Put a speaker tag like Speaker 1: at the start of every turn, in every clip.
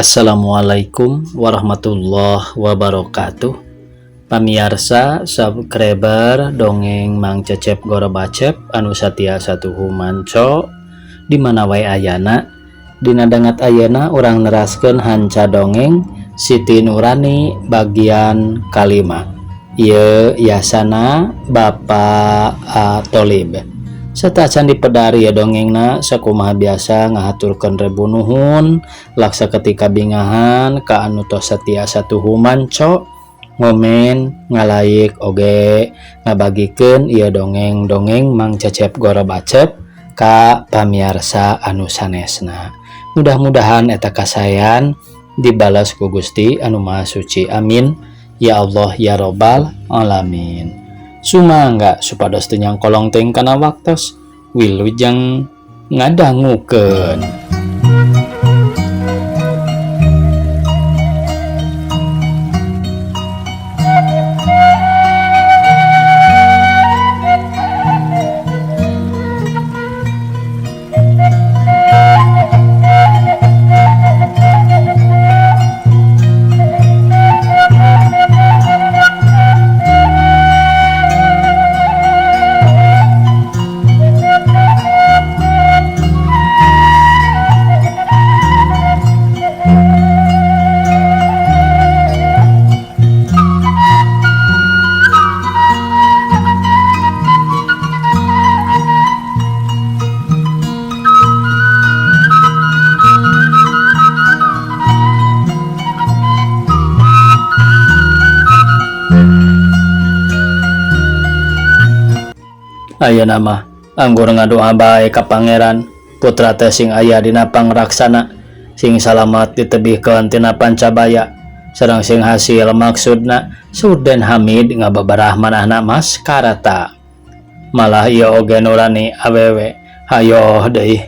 Speaker 1: Assalamualaikum warahmatullahi wabarakatuh. Pamiarsa subscriber dongeng Mang Cecep Gorobacep anu satia satuhu manco di mana wae ayana. Dina dangat ayana urang neraskeun hanca dongeng Siti Nurani bagian kalima. Ieu yasana Bapak A. Tolib. Sateuacan dipedari ya dongengna sakumaha biasa ngahaturkeun rebu nuhun laksa ketika bingahan ka anu tos satia satuhu manco ngomen ngalaik oge ngabagikeun ieu dongeng-dongeng Mang Cecep Gorobacep ka pamiarsa anu sanesna. Mudah-mudahan eta kasayan dibalas ku Gusti anu Maha Suci. Amin ya Allah ya Robbal alamin. Sumangga supados teu nyangkolong teuing kana waktos wilujeng ngadangukeun. Ayeuna mah anggur ngadoa bae ka pangeran putra teh sing aya dina pangraksana sing salamat ditebihkeun tina pancabaya sareng sing hasil maksudna Surden Hamid ngababarah manahna Mas Karata malah ieu oge nurani awewe hayoh deui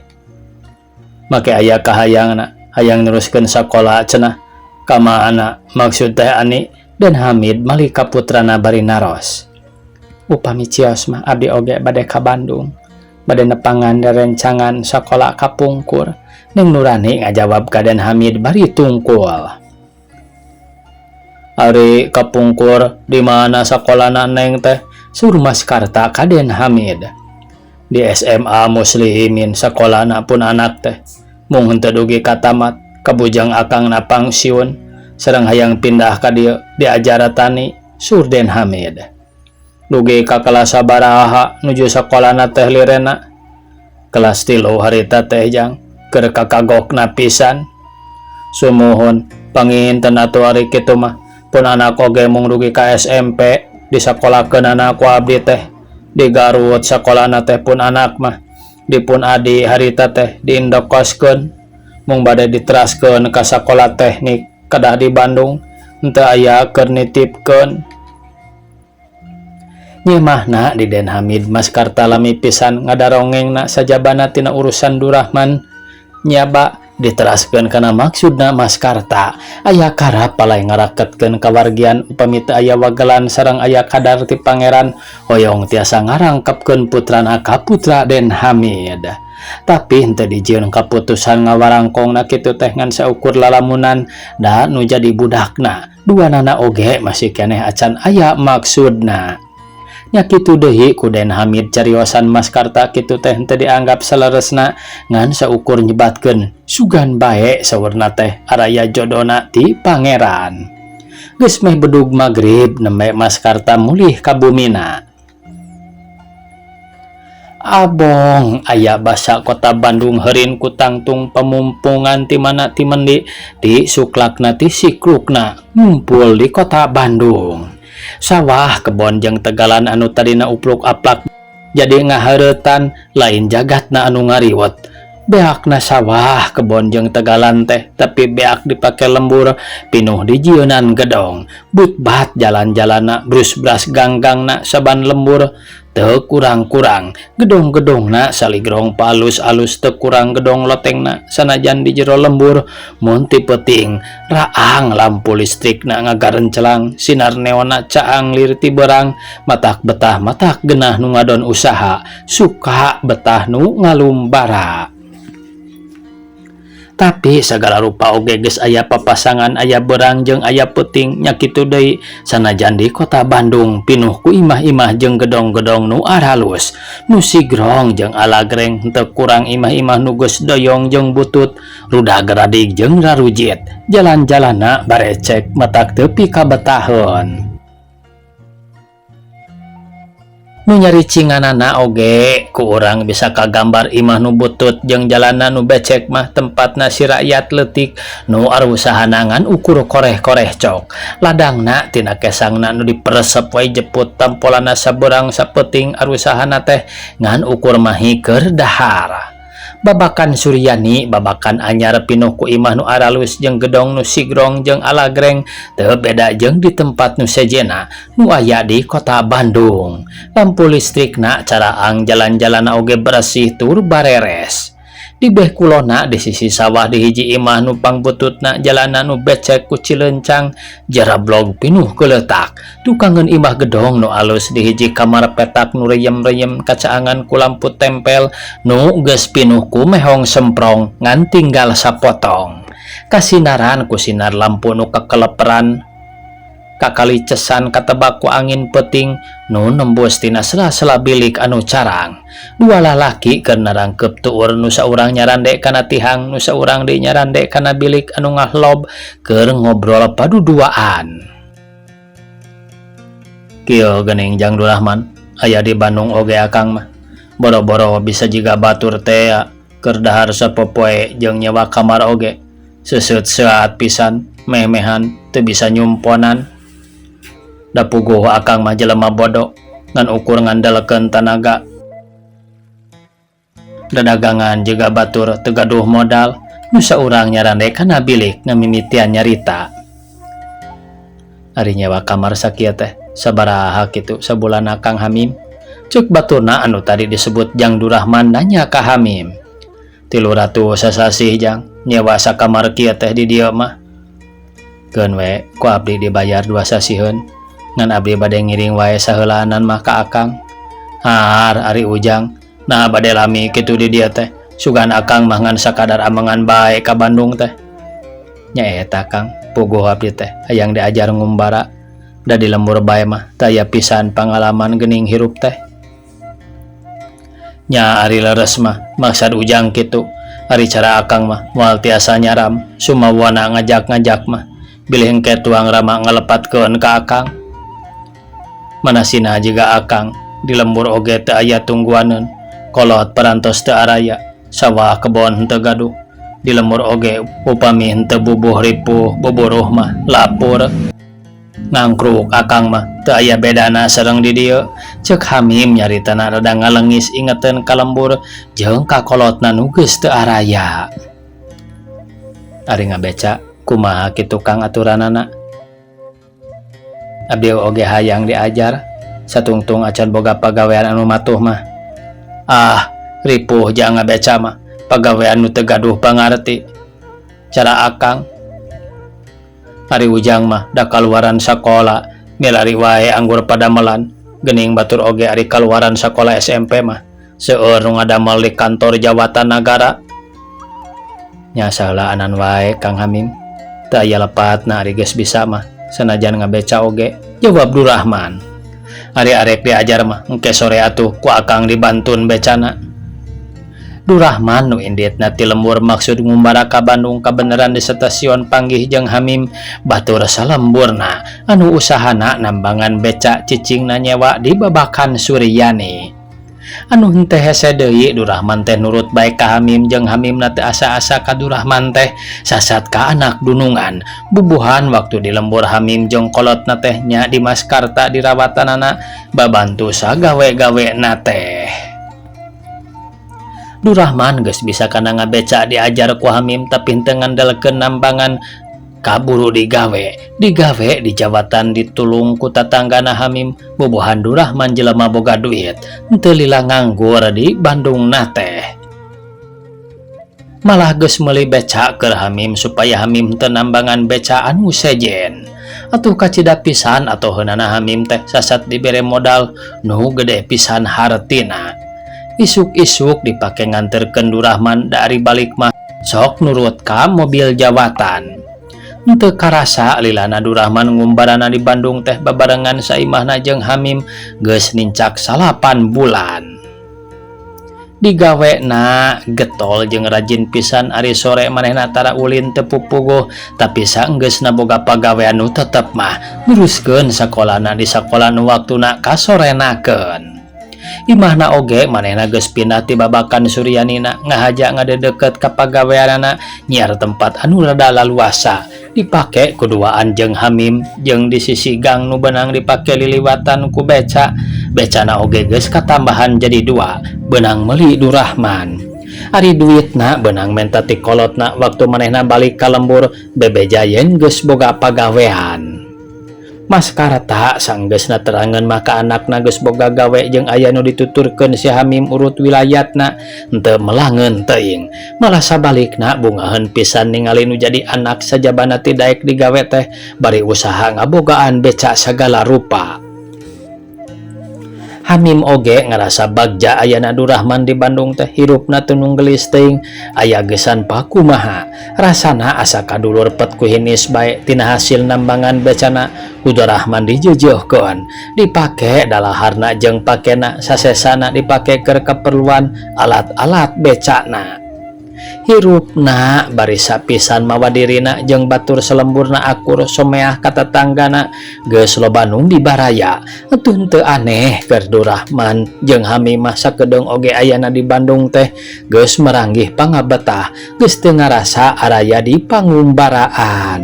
Speaker 1: make aya kahayangna hayang neruskeun sakola cenah kamana maksud teh Ani dan Hamid mali ka putrana bari naros. Upami cios mah abdi oge bade ka Bandung bade nepangan rencangan sakola kapungkur. Neng Nurani ngajawab ka Den Hamid bari tungkul. Ari kapungkur di mana sakolana neng teh? Sur Mas Karta ka Den Hamid. Di SMA Muslimin sakolana pun anak teh. Mung henteu dugi ka tamat kabujang akang na pangsiun sareng hayang pindah ka dieu diajar tani Sur Den Hamid. Dugi ka kelas sabaraha nuju sakolana teh lirena kelas 3 harita teh jang keur kakagokna pisan. Sumuhun panginten atuh ari kitu mah pun anak oge mung dugi ka SMP disakolakeun ku abdi teh di Garut sakolana teh pun anak mah dipun adi harita teh diindokoskeun mung bade diteraskeun ka sakola teknik kedah di Bandung henteu aya keur nitipkeun. Nyemahna di Den Hamid Mas Karta lami pisan ngadarongengna sajabana tina urusan Durahman nyaba diteraskeun kana maksudna Mas Karta aya karap palai ngaraketkeun kawargian upami teu aya wagelan sareng aya kadar ti pangeran hoyong tiasa ngarangkepkeun putrana ka putra Den Hamid. Tapi henteu dijieun kaputusan ngawarangkongna kitu teh ngan saukur lalamunan da nu jadi budakna duanana oge masih keneh acan aya maksudna. Nya kitu deui ku Den Hamid cariosan Mas Karta kitu teh henteu dianggap saleresna ngan saukur nyebatkeun sugan bae saurna teh araya jodona ti pangeran. Geus meh bedug magrib nembe Mas Karta mulih ka bumina. Abong aya basa kota Bandung heurin ku tangtung pamumpungan ti mana ti mendi ti suklakna ti siklukna ngumpul di kota Bandung. Sawah kebon jeung tegalan anu tadina upluk aplak jadi ngaheuretan lain jagatna anu ngariwet. Beakna sawah kebon jeung tegalan teh tapi beak dipake lembur pinuh dijieunnan gedong butbat jalan-jalanna brus-bras ganggangna saban lembur teu kurang-kurang gedong-gedongna saligrong palus-alus teu kurang gedong lotengna sanajan di jero lembur mun ti peuting raang lampu listrikna ngagarencelang sinar neonna caang lir ti berang matak betah matak genah nu ngadon usaha suka betah nu ngalumbara. Tapi sagala rupa oge geus aya papasangan aya beurang jeung aya peuting nya kitu deui sanajan di kota Bandung pinuh ku imah-imah jeung gedong-gedong nu aralus nu sigrong jeung alagreng henteu kurang imah-imah nu geus doyong jeung butut rudag radig jeung rarujit jalan-jalanna barecek matak teu pikabetaheun. Nu nyaricinganana oge ku urang bisa kagambar imah nu butut jeung jalanan nu becek mah tempatna si rakyat leutik nu arusahana ngan ukur koreh-koreh cok ladangna tina kesangna nu diperesep wae jeput tampolana sabeurang sapeuting arusahana teh ngan ukur mahi keur dahar. Babakan Suryani babakan anyar pinuh ku imah nu aralus jeung gedong nu sigrong jeung alagreng teu beda jeung di tempat nu sejena nu aya di kota Bandung. Lampu listrikna caraang jalan-jalanna oge bersih tur bareres. Di beh kulonna di sisi sawah di hiji imah nu pangbututna jalanan nu becek ku cilencang jarablog pinuh keletak tukangeun imah gedong nu alus di hiji kamar petak nu reyem-reyem kacaangan ku lampu tempel nu geus pinuh ku mehong semprong ngan tinggal sapotong kasinaran ku sinar lampu nu kekeleperan kakalicesan katebak ku angin peuting nu nembus tina sela-sela bilik anu carang. Dua lalaki keur narangkeup tuur nu saurang nyarande kana tihang nu saurang deui nyarande kana bilik anu ngahlob keur ngobrol paduduaan. Kieu geuning Jang Durahman aya di Bandung oge akang mah boro-boro bisa jiga batur teh keur dahar sapopoe jeung nyewa kamar oge seuseut seat pisan meh-mehan teu bisa nyumponan. Da puguh akang mah jelema bodoh ngan ukur ngandalkeun tanaga. Dadagangan jiga batur teu gaduh modal nu saurang nyarande kana bilik ngamimitian nyarita. Ari nyewa kamar sakieu teh sabaraha kitu sabulan Kang Hamim? Ceuk baturna anu tadi disebut Jang Durahman nanya ka Hamim. 300 sasasih Jang nyewa sakamar kieu teh di dieu mah. Keun we ku abdi dibayar 2 sasiheun. Ngan abdi bade ngiring wae saheulaanan mah ka akang. Har ari Ujang, nah bade lami kitu di dieu teh. Sugan akang mah ngan sakadar amengan bae ka Bandung teh. Nya eta Kang, puguh abdi teh hayang diajar ngumbara. Da di lembur bae mah teu aya pisan pangalaman geuning hirup teh. Nya ari leres mah maksad Ujang kitu. Ari cara akang mah moal tiasa nyaram, sumawana ngajak-ngajak mah. Bilih engke tuang rama ngalepatkeun ka akang. Manasina jiga akang di lembur oge teu aya tungguaneun, kolot parantos teu araya, sawah kebon henteu gaduh. Di lembur oge upami henteu bubuh ripuh buburuh mah lapur. Ngangkruk akang mah teu aya bedana sareng di dieu. Ceuk Hamim nyaritana rada ngalengis ingeteun ka lembur jeung ka kolotna nu geus teu araya. Ari ngabeca kumaha kitu Kang aturanana? Abdi oge hayang diajar satungtung acan boga pagawean anu matuh mah. Ah, ripuh jang ngabeca mah pagawean nu teu gaduh pangarti. Cara akang ari Ujang mah da kaluaran sakola milari wae anggur padamelan geuning batur oge ari kaluaran sakola SMP mah seueur nu ngadamel di kantor jawatan nagara. Nya saheulaanan wae Kang Hamim teu aya lepatna ari geus bisa mah sanajan ngabeca oge, jawab Durahman. Ari arek diajar mah engke sore atuh ku akang dibantun becana. Durahman nu inditna ti lembur maksud ngumbara ka Bandung kabeneran di stasiun panggih jeung Hamim batur salemburna anu usahana nambangan beca cicingna nyewa di Babakan Suryani. Anu henteu hese deui Durahman teh nurut bae ka Hamim jeung Hamimna teu asa-asa ka Durahman teh sasat ka anak dunungan. Bubuhan waktu di lembur Hamim jeung kolotna teh nya di Maskarta dirawatanana babantu sagawe-gawe na teh. Durahman geus bisa kana ngabeca diajar ku Hamim tapi henteu ngandalkeun nambangan kaburu digawe. Digawe di jabatan ditulung ku tatanggana Hamim. Bubuhan Durahman jelema boga duit henteu lila nganggur di Bandung na teh. Malah geus meuli beca keur Hamim supaya Hamim teu nambangan beca anu sejen. Atuh kacida pisan atau heunana Hamim teh sasat dibere modal nu gede pisan hartina. Isuk-isuk dipake nganterkeun Durahman dari balik mah Sok nurut ka mobil jawatan. Henteu karasa lilana Durahman ngumbarana di Bandung teh babarengan saimahna jeung Hamim geus nincak 9 bulan. Digawena getol jeung rajin pisan ari sore manehna tara ulin teu pupuguh tapi saenggeusna boga pagawean nu tetep mah neruskeun sakolana di sakola nu waktuna kasorenakeun. Imahna oge manehna geus pindah ti Babakan Suryanina ngahaja ngadedeket ka pagaweanana nyiar tempat anu rada laluasa dipake kuduaan jeung Hamim jeung di sisi gang nu beunang dipake liliwatan ku beca. Becana oge geus katambahan jadi 2 beunang meuli Durahman. Ari duitna beunang menta ti kolotna waktu manehna balik ka lembur bebeja yen geus boga pagawean. Mas Karta sanggeusna terangeun mah ka anakna geus boga gawe jeung aya nu dituturkeun si Hamim urut wilayatna henteu melangeun teuing. Malah sabalikna bungaheun pisan ningali nu jadi anak sajabana ti daek digawe teh bari usaha ngabogaan beca sagala rupa. Hamim oge ngarasa bagja ayana Durahman di Bandung teh hirupna teu nunggelis teuing aya gesan pakumaha rasana asa kadulur pet ku hinis bae tina hasil nambangan becana ku Durahman dijeujeurkeun dipake dalaharna jeung pakena sasesana dipake keur keperluan alat-alat becana. Hirupna bari sapisan mawa dirina jeung batur selemburna akur someah ka tetanggana geus loba nu dibaraya atuh henteu aneh keur Durahman jeung Hamimah sakedeung oge ayana di Bandung teh geus meranggih pangabetah geus teu ngarasa araya di pangumbaraan.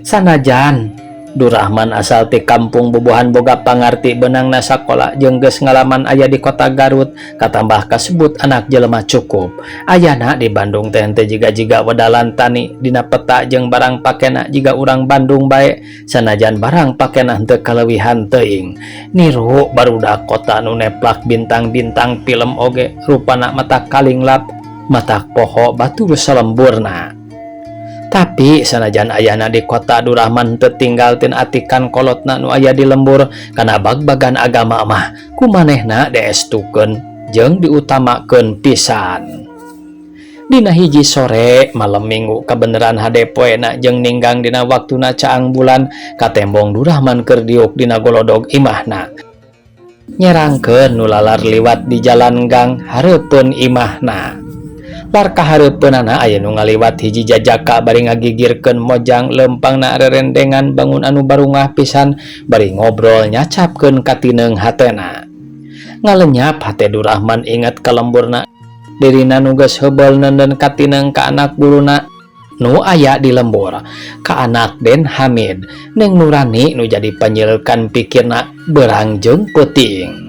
Speaker 1: Sanajan Durahman asal ti kampung bubuhan boga pangarti beunangna sakola jeung geus ngalaman aya di kota Garut katambah kasebut anak jelema cukup. Ayana di Bandung teh henteu jiga-jiga wedalan tani dina peta jeung barang pakena jiga urang Bandung bae sanajan barang pakena henteu kaleuwihan teuing. Niru barudak kota nu neplak bintang-bintang film oge rupana mata kalinglap matak poho batur salemburna. Tapi sanajan ayana di kota Durahman teu tinggal tin atikan kolotna nu aya di lembur kana bag-bagan agama mah kumanehna diestukeun jeung diutamakeun pisan. Dina hiji sore malam minggu kabeneran hade poena jeung ninggang dina waktuna caang bulan katembong Durahman keur diuk dina golodog imahna. Nyerangkeun nu lalar liwat di jalan gang hareupeun imahna. Lar kahareupeunana aya nu ngaliwat hiji jajaka bari ngagigirkeun mojang lempangna rerendengan bangun anu barungah pisan bari ngobrol nyacapkeun katineung hatena. Ngalenyap hate Durahman ingat ka lemburna dirina nu geus heubeul neuneun katineung ka anak guruna nu aya di lembur ka anak Den Hamid Neng Nurani nu jadi panyilkan pikirna berang jeung peuting.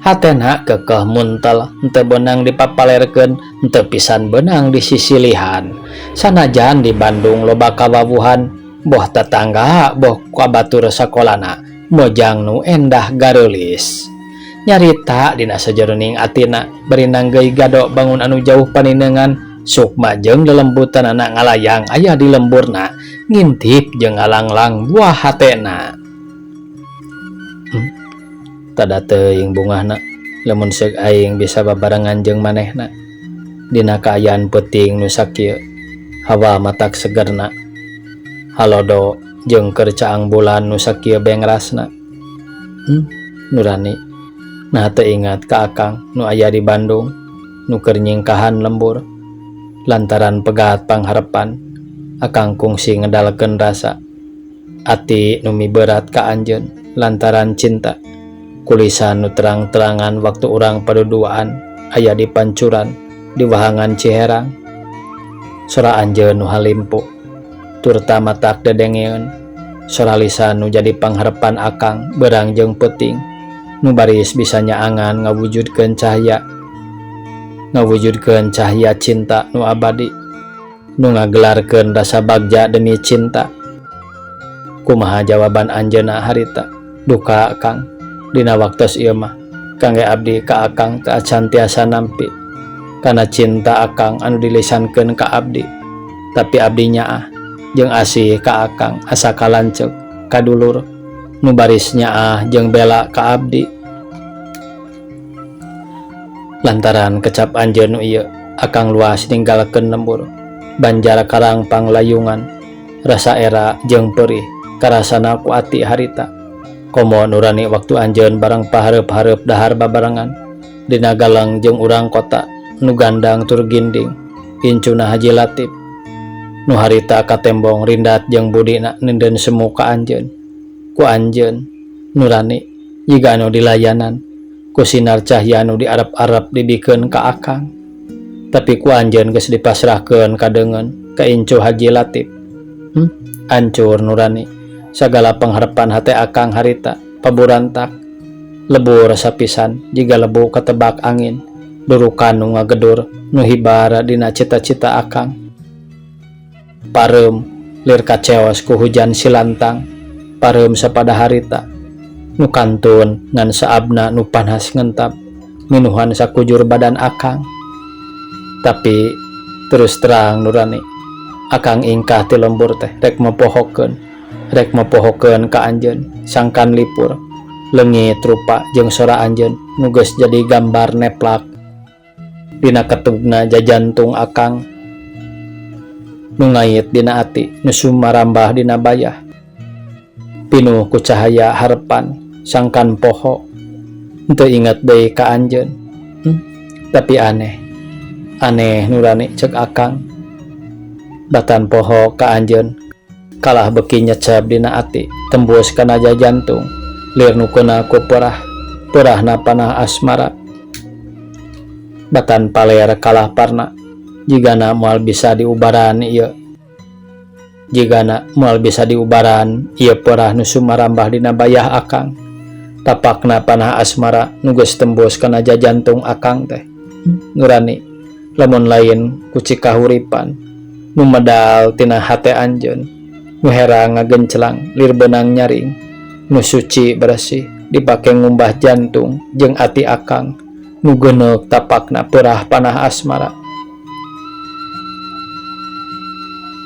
Speaker 1: Hatena kekeh muntel henteu beunang dipapalerkeun henteu pisan beunang disisilihan. Sanajan di Bandung loba kawawuhan boh tetangga boh kabatur sakolana mojang nu endah gareulis. Nyarita dina sajeroning atina bari nanggeuy gado bangun anu jauh paninengan sukma jeung lelembutanana ngalayang aya di lemburna ngintip jeung ngalanglang buah hatena. Tada teuing bungahna lamun seuk aing bisa babarengan jeung manehna dina kaayaan peuting nu sakieu hawa matak segerna halodo jeung keur caang bulan nu sakieu bengrasna. Nurani nah teu ingat ka akang nu aya di Bandung nu keur nyingkahan lembur lantaran pegat pangharepan akang kungsi ngedalkeun rasa ati nu miberat ka anjeun lantaran cinta kulisan nu terang-terangan waktu urang paduduaan aya di pancuran di wahangan Ciherang sora anjeun nu halimpu turta matak dedengeun sora lisan nu jadi pangharepan akang berang jeung peuting nu baris bisa nyaangan ngawujudkeun cahaya cinta nu abadi nu ngagelarkeun rasa bagja demi cinta. Kumaha jawaban anjeunna harita duka akang dina waktos ieu mah kangge abdi ka akang teu acan tiasa nampi kana cinta akang anu dilisankeun ka abdi tapi abdi nyaah jeung asih ka akang asa kalanceuk kadulur nu baris nyaah jeung bela ka abdi. Lantaran kecap anjeun nu ieu, akang luas ninggalkeun lembur. Banjar karang panglayungan, rasa era jeung perih karasana ku ati harita. Komo nurani waktu anjeun barang pahareup-hareup dahar babarengan dina galeng jeung urang kota nu gandang tur ginding incuna Haji Latif. Nu harita katembong rindat jeung budina neundeun semu ka anjeun. Ku anjeun nurani jiga anu dilayanan ku sinar cahya nu diarep-arep dibikeun ka akang. Tapi ku anjeun geus dipasrahkeun ka deungeun ka incu Haji Latif. Ancur nurani sagala pangharepan hate akang harita paburantak lebur sapisan jiga lebu katebak angin durukan nu ngagedur nu hibar dina cita-cita akang. Pareum lir kaceos ku hujan silantang pareum sapada harita nu kantun ngan saabna nu panas ngentap minuhan sakujur badan akang. Tapi terus terang nurani akang ingkah ti lembur teh rek mopohokeun, rek mopohokeun ka anjeun sangkan lipur leungit rupa jeung sora anjeun nu geus jadi gambar neplak dina ketugna jajantung akang nu ngait dina ati nu sumarambah dina bayah pinuh ku cahaya harepan sangkan poho henteu inget deui ka anjeun. Tapi aneh aneh nurani cek akang batan poho ka anjeun kalah beki nyecep dina ati tembus kana jantung lir nu keuna ku perah perahna panah asmara batan paler kalah parna jigana moal bisa diubaran ieu, jigana moal bisa diubaran ieu perah nu sumarambah dina bayah akang tapakna panah asmara nu geus tembus kana jajantung akang teh. Nurani lamun lain ku cikahuripan nu medal tina hate anjeun nu herang ngagencelang lir benang nyaring nu suci bersih dipake ngumbah jantung jeung ati akang nu geuneuk tapakna perah panah asmara.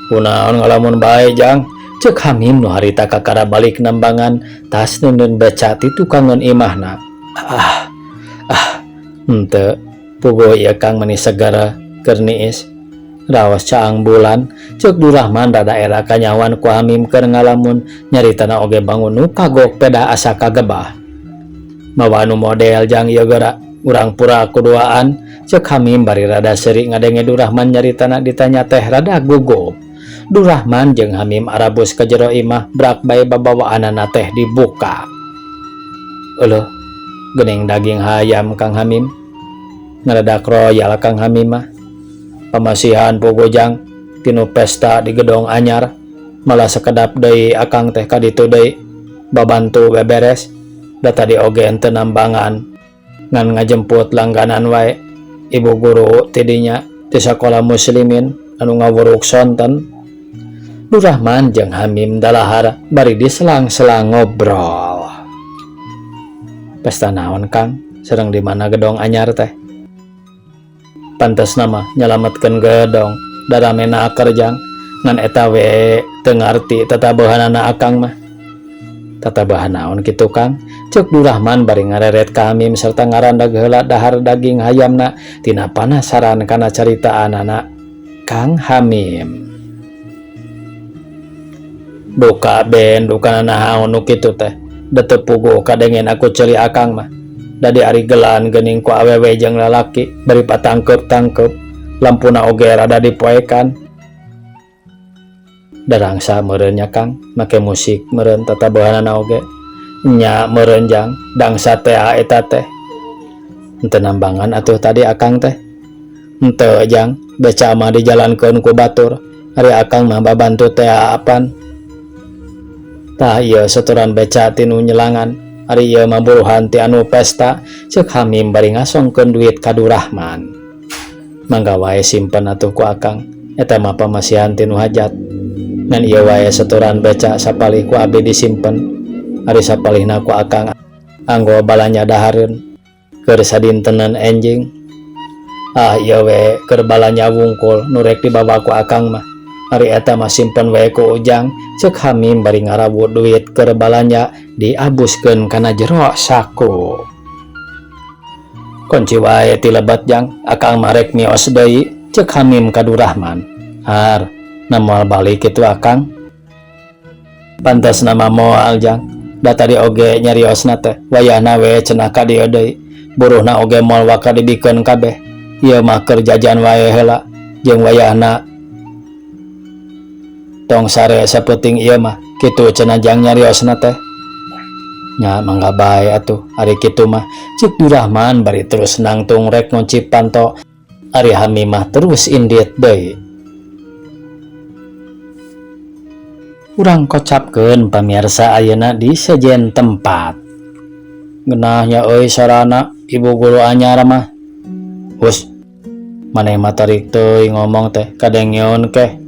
Speaker 1: Kunaon ngalamun bae jang cek Hamim nu harita kakara balik nambangan tas neundeun beca ti tukangeun imahna. Henteu puguh ieu kang meni segara keur niis raos caang bulan cek Durahman rada era kanyawan ku Hamim keur ngalamun nyaritana oge bangun nu kagok pedah asa kagebah. Mawa nu model jang ieu geura urang pura kuduaan cek Hamim bari rada seuri ngadenge Durahman nyaritana ditanya teh rada gugup. Durahman jeung Hamim arabus ka jero imah brak bae babawaanana teh dibuka. Euleuh geuning daging hayam Kang Hamim ngaradak royal Kang Hamim mah. Pamasihan pugujang tinu pesta di gedong anyar malah sekedap deui akang teh kaditu deui babantu beberes da tadi oge henteu nambangan ngan ngajemput langganan wae ibu guru tidinya ti sakola muslimin anu ngawuruk sonten. Durahman jeung Hamim dalahar bari diselang-selang ngobrol. Pesta naon Kang? Sareng di mana gedong anyar teh? Pantes nama nyalametkeun gedong daramena kerjang ngan eta we teu ngarti tatabahanana akang mah. Tatabahan naon kitu Kang? Cek Durahman bari ngareret ka Hamim serta ngarandag heula dahar daging hayamna tina panasaran kana caritaanana Kang Hamim. Duka ben duka naon nu kitu teh da teu puguh kadengen aku ceuli akang mah. Dadi ari gelan geuning ku awewe jeung lalaki bari patangkeup-tangkeup lampuna oge rada dipoekan. Darangsa meureun nya Kang make musik meureun tatabahanana oge nya meureun jang dangsa teh eta teh. Henteu nambangan atuh tadi akang teh. Henteu jang beca mah dijalankeun ku batur ari akang mah babantu teh apan. Tah ieu setoran beca tinu nyelangan ari ieu mah buruhan ti anu pesta cek Hamim bari ngasongkeun duit ka Durahman. Mangga wae simpen atuh ku akang eta mah pamasihan tinu hajat. Ngan ieu wae setoran beca sapalih ku abdi disimpen ari sapalihna ku akang anggo balanja dahareun keur sadintenan enjing. Ah ieu we keur balanja wungkul nu rek dibawa ku akang mah ari eta mah simpen we ku Ujang cek Hamim bari ngarawu duit keur balanja diabuskeun kana jero saku. Kunci wae ti lebet jang, akang mah rek mios deui, ceuk Hamim ka Durahman. Har, na moal balik kitu akang? Pantasna mah moal jang, da tadi oge nyariosna teh wayahna we cenah ka dieu deui. Buruhna oge moal waka dibikeun kabeh. Ieu mah keur jajan wae heula jeung wayahna tong sare sapeuting ieu mah, kitu cenah jang nyariosna teh. Nya mangga bae atuh ari kitu mah, ceuk Durahman bari terus nangtung rek ngunci panto. Ari Hamim mah terus indit deui. Urang kocapkeun pamirsa ayeuna di sejen tempat. Geunah nya euy sorana ibu guru anyar mah. Hus, maneh mah tarik teuing ngomong teh kadengeun keh.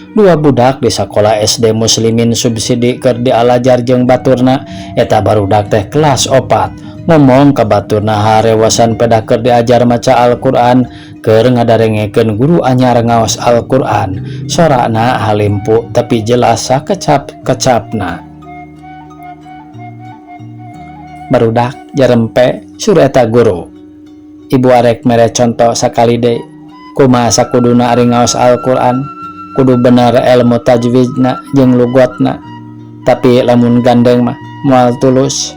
Speaker 1: Dua budak di sakola SD Muslimin Subsidi keur dialajar jeung baturna, eta barudak teh kelas 4. Ngomong ka baturna harewasan pedah keur diajar maca Al-Qur'an, keur ngadarengekeun guru anyar ngaos Al-Qur'an. Sorana halimpu tapi jelas sakecap-kecapna. Barudak jarempe sur eta guru. Ibu arek mere conto sakali deui. Kumaha sakuduna ari ngaos Al-Qur'an? Kudu bener ilmu tajwidna jeung lugotna. Tapi lamun gandeng mah moal tulus.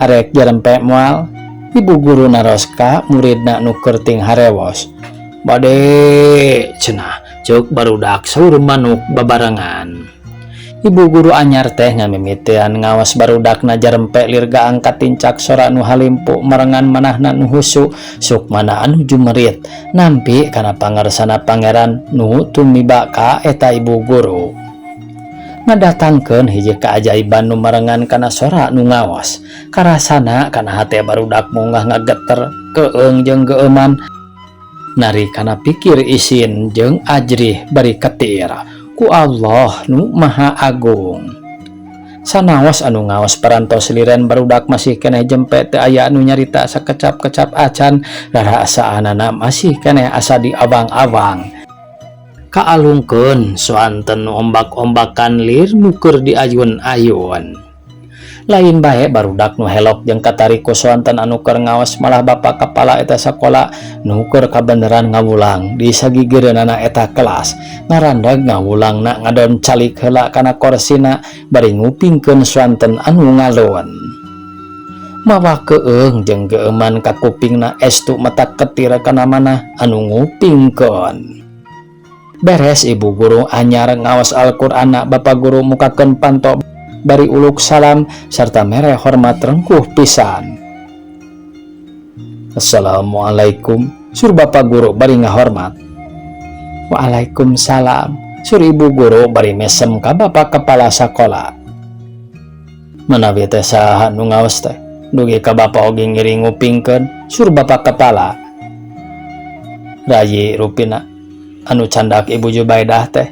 Speaker 1: Arek jarempe moal, ibu guru naros ka muridna nu keur ting harewos. Bade cenah ceuk barudak saur manuk babarengan. Ibu guru anyar teh ngamimitian ngawas barudakna jarempe lir gaang katincak sora nu halimpu merengan manahna nu husu sukmana anu jumerit nampi kana pangersana pangeran nu tumiba ka eta ibu guru. Ngadatangkeun hiji keajaiban nu merengan kana sora nu ngaos. Karasana kana hate barudak munggah ngageter keung jeung geueuman. Nari kana pikir isin jeung ajrih bari ketir ku Allah nu Maha Agung. Sanaos anu ngaos parantos liren barudak masih keneh jempe teu aya anu nyarita sakecap-kecap acan rarasaanana masih keneh asa diawang-awang. Kaalungkeun soanten nu ombak-ombakan lir nu keur diayun-ayun. Lain bae barudak nu helok jeung katarik ku soanten anu keur ngaos malah bapak kepala eta sakola nu keur kabeneran ngawulang di sagigireunana eta kelas ngarandag ngawulangna ngadon calik heula kana korsina bari ngupingkeun soanten anu ngalun. Mawa keung jeung geueuman ka kupingna estu mata ketir kana manah anu ngupingkeun. Beres ibu guru anyar ngaos Al-Qur'anna bapak guru mukakeun panto bari uluk salam serta mere hormat rengkuh pisan. Assalamualaikum sur bapak guru bari ngahormat. Waalaikumsalam sur ibu guru bari mesem ka bapak kepala sakola. Manawi teh saha nu ngaos teh dugi ka bapak oge ngiring ngupingkeun sur bapak kepala. Rayi rupina anu candak ibu Jubaidah teh.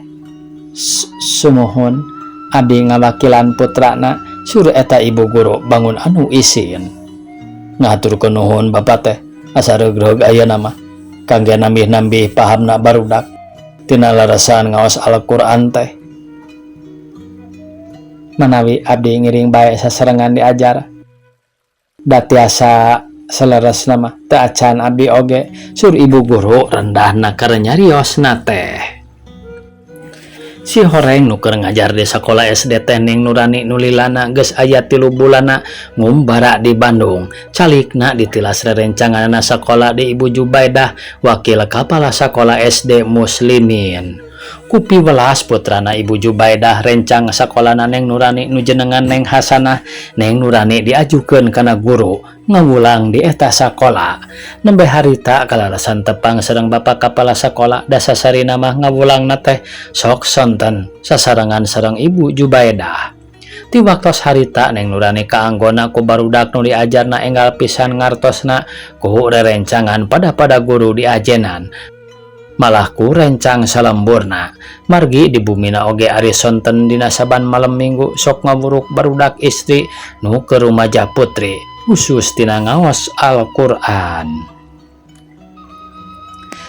Speaker 1: Sumuhun abdi ngawakilan putrana sur eta ibu guru bangun anu isin. Ngaturkeun nuhun bapak teh asa regreg ayeuna mah kangge nambih-nambih pahamna barudak tina larasan ngaos Al-Qur'an teh. Manawi abdi ngiring bae sasarengan diajar da tiasa saleresna mah teu acan abdi oge sur ibu guru rendahna keur nyariosna teh. Si horeng nu keur ngajar di sakola SD teh Ning Nurani nulilana geus aya 3 bulanna ngumbara di Bandung. Calikna ditilas rerencanganna sakola di Ibu Jubaidah wakil kepala sakola SD Muslimin. Kupi welas putrana Ibu Jubaidah rencang sakolana Neng Nurani nu jenengan Neng Hasanah. Neng Nurani diajukeun kana guru ngawulang di eta sakola. Nembe harita kalalasan tepang sareng bapak kepala sakola dasasarina mah ngawulangna teh sok sonten sasarengan sareng Ibu Jubaidah. Ti waktos harita Neng Nurani kaanggona ku barudak nu diajarna enggal pisan ngartosna ku rerencangan pada-pada guru diajenan. Malah ku rencang salemburna. Margi di bumina oge ari sonten dina saban malam minggu sok ngawuruk barudak istri nu keur rumaja putri khusus tina ngaos Al-Qur'an.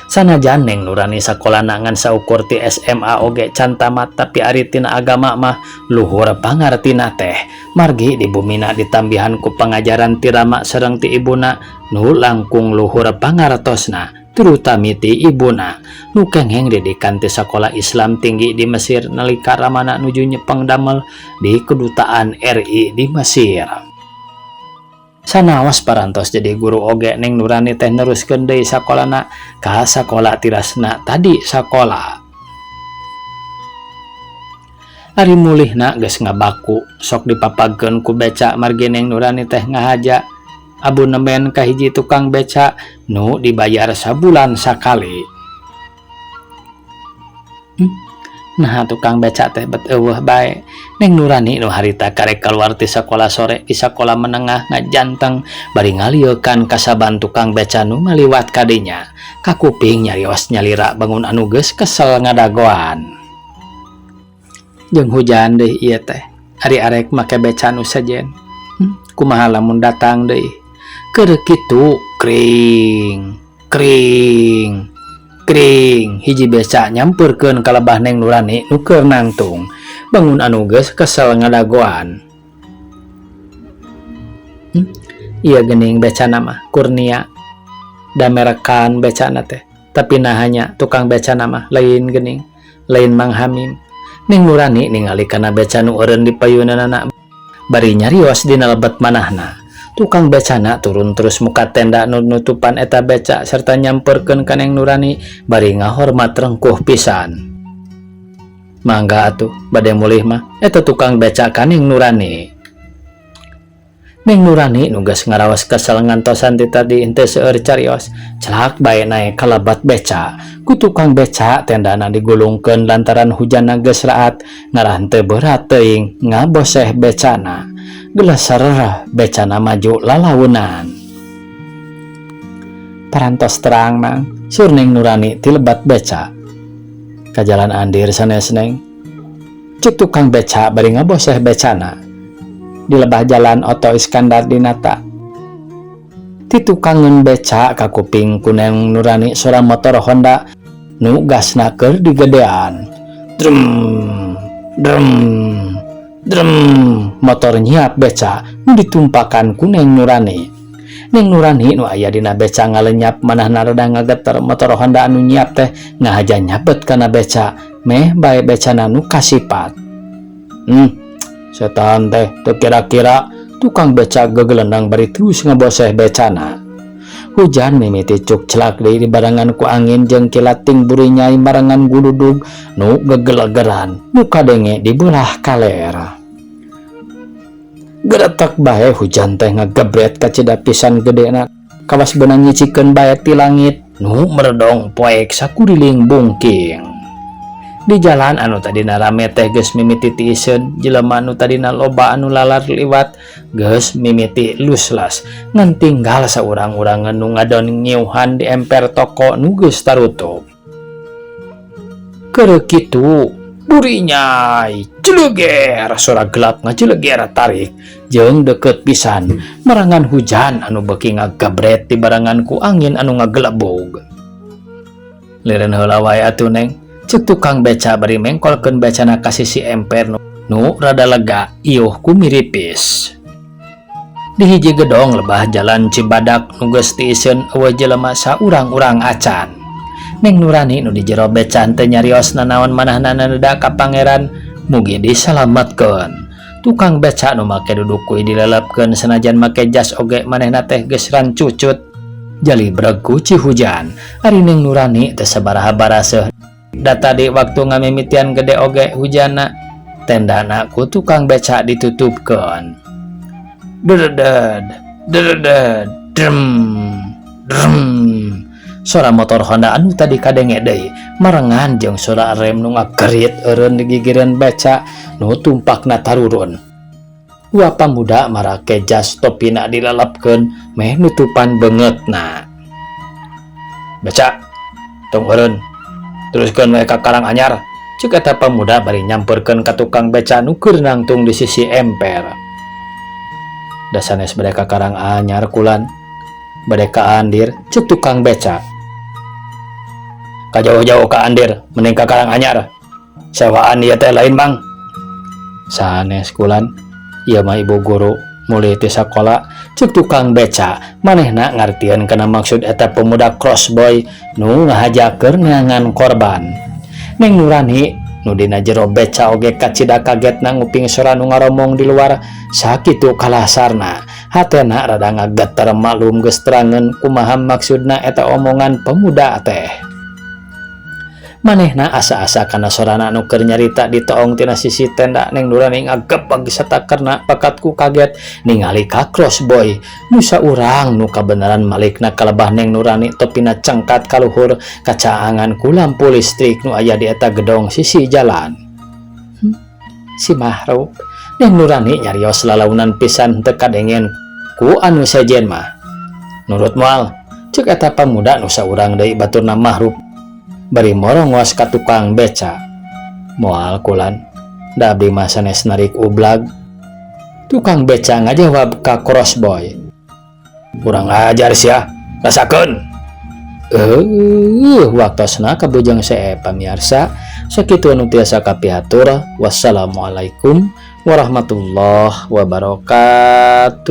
Speaker 1: Sanajan Neng Nurani sakolana ngan saukur ti SMA oge can tamat, tapi ari tina agama mah luhur pangartina teh, margi di bumina ditambihan ku pangajaran ti rama sareng ti ibuna nu langkung luhur pangartosna, terutami ti ibuna nu kengeng didikan ti sakola Islam tinggi di Mesir nalika ramana nuju nyepeng damel di kedutaan RI di Mesir. Sanaos parantos jadi guru oge, Neng Nurani teh neruskeun deui sakolana ka sakola tirasna tadi sakola. Ari mulihna geus ngabaku, sok dipapagkeun ku beca, margi Neng Nurani teh ngahaja abonemen ka hiji tukang beca nu dibayar sabulan sakali. Nah, tukang beca teh bet euweuh bae. Neng Nurani nu harita karek kaluar ti sakola sore di sakola menengah ngajanteng bari ngaliekan kasaban tukang beca nu ngaliwat kadinya. Kakuping nyarios nyalira bangun anu geus kesel ngadagoan. Jeung hujan deui ieu teh. Ari arek make beca nu sejen. Kumaha lamun datang deui? Keur kitu kring kring kring, hiji beca nyampeurkeun ka lebah Neng Nurani nu keur nangtung bangun anu geus kesel ngadagoan. Ieu geuning becana mah Kurnia da merekan becana teh, tapi naha nya tukang becana mah lain geuning, lain Mang Hamim. Neng Nurani ningali kana beca nu eureun di payunanana bari nyarios dina lebet manahna. Tukang becana turun terus muka tenda nu nutupan eta beca serta nyamperkeun ka Neng Nurani bari ngahormat rengkuh pisan. "Mangga atuh, bade mulih mah," eta tukang beca ka Neng Nurani. Neng Nurani nu geus ngaraos kesel ngantosan ti tadi henteu seueur carios, celak bae naek ka lebet beca. Ku tukang beca tendana digulungkeun lantaran hujanna geus raat ngarah henteu berat teuing ngaboseh becana. Geleser becana maju lalaunan. "Parantos terang, Mang," saur Neng Nurani ti lebet beca. "Ka Jalan Andir sanes, Neng?" cek tukang beca bari ngaboseh becana. Di lebah Jalan Oto Iskandar Dinata. Ti tukangeun beca kakuping ku Neng Nurani sora motor Honda nu gasna keur digedean. Drem drem drem, motor nyiap beca nu ditumpakan ku Neng Nurani. Neng Nurani nu aya dina beca ngalenyap, manahna rada ngageter. Motor Honda anu nyiap teh ngahaja nyabet kana beca meh bae becana nu kasipat. Setan teh teu kira-kira," tukang beca gegelendang bari terus ngaboseh becana. Hujan mimiti cuk celak deui dibarengan ku angin jeung kilat ting burinyai marengan guludug nu gegelegeran nu kadenge di beulah kaler. Geretek bae hujan teh ngagebret kacida pisan gedena, kawas beunang nyicikeun bae ti langit nu meredong poek sakuriling bungking. Di jalan anu tadina rame teh geus mimiti tiiseun. Jelema anu tadina loba anu lalar liwat geus mimiti luslas, ngan tinggal saurang-urangeun nu ngadon ngiuhan di emper toko nu geus tarutup. Keur kitu burinyai jeleger, sora gelap ngajeleger tarik jeung deket pisan marangan hujan anu beuki ngagabret dibarengan ku angin anu ngagelebog. "Liren heula wae atuh, Neng," cek tukang beca bari mengkolkeun becana ka sisi emper nu rada lega iuh ku miripis. Di hiji gedong lebah Jalan Cibadak nu geus tiiseun euweuh jelema saurang-urang acan. Neng Nurani nu di jero beca teu nyarios nanaon, manahna nada ka Pangeran mugi disalametkeun. Tukang beca nu make duduk kuy dilelepkeun, sanajan make jas oge manehna teh geus rancucut jalibreg ku cihujan. Ari Neng Nurani teu sabaraha baraseuh, da tadi waktu ngamimitian gede oge hujanna. Tendana ku tukang beca ditutupkeun. Dededed dededed, drem drem, sora motor Honda anu tadi kadenge deui marengan jeung sora rem nu ngagerit eureun di gigireun beca nu tumpakna tarurun. Dua pamuda marake jas, topina dilelepkeun meh nutupan beungeutna. "Beca tong eureun, teruskeun we ka Karang Anyar," cek eta pamuda bari nyamperkeun ka tukang beca nu keur nangtung di sisi emper. "Da sanes bade ka Karang Anyar kulan, bade ka Andir," cek tukang beca. Kajauh-jauh ka Andir mending ka Karanganyar. Sewaan ieu teh lain Mang. Sanes kulan, ieu mah ibu guru mulih ti sakola, cek tukang beca manehna ngartieun kana maksud eta pemuda crossboy nu ngahaja keur neangan korban. Neng Nurani nu dina jero beca oge kacida kagetna nguping sora nu ngaromong di luar sakitu kalasarna. Hatena rada ngageter maklum geus terangeun kumaha maksudna eta omongan pemuda teh. Manehna asa-asa kana sorana anu keur nyarita ditoong tina sisi tenda. Neng Nurani ngagebeg satakerna bakat ku kaget ningali ka crossboy nu saurang nu kabeneran malikna kalebah Neng Nurani topina cengkat kaluhur kacaangan ku lampu listrik nu aya di eta gedong sisi jalan. Si Mahruk, Neng Nurani nyarios lalaunan pisan teu kadengen ku anu sejen mah. Nurut moal, cek eta pamuda nu saurang deui baturna Mahruk bari morongos ka tukang beca. Moal kulan, da abdi mah sanes narik ublag, tukang beca ngajawab ka crossboy. Kurang ajar sia, rasakeun. Waktosna kabujeng seep pamiarsa, sakitu anu tiasa kapihatur. Wassalamualaikum warahmatullahi wabarakatuh.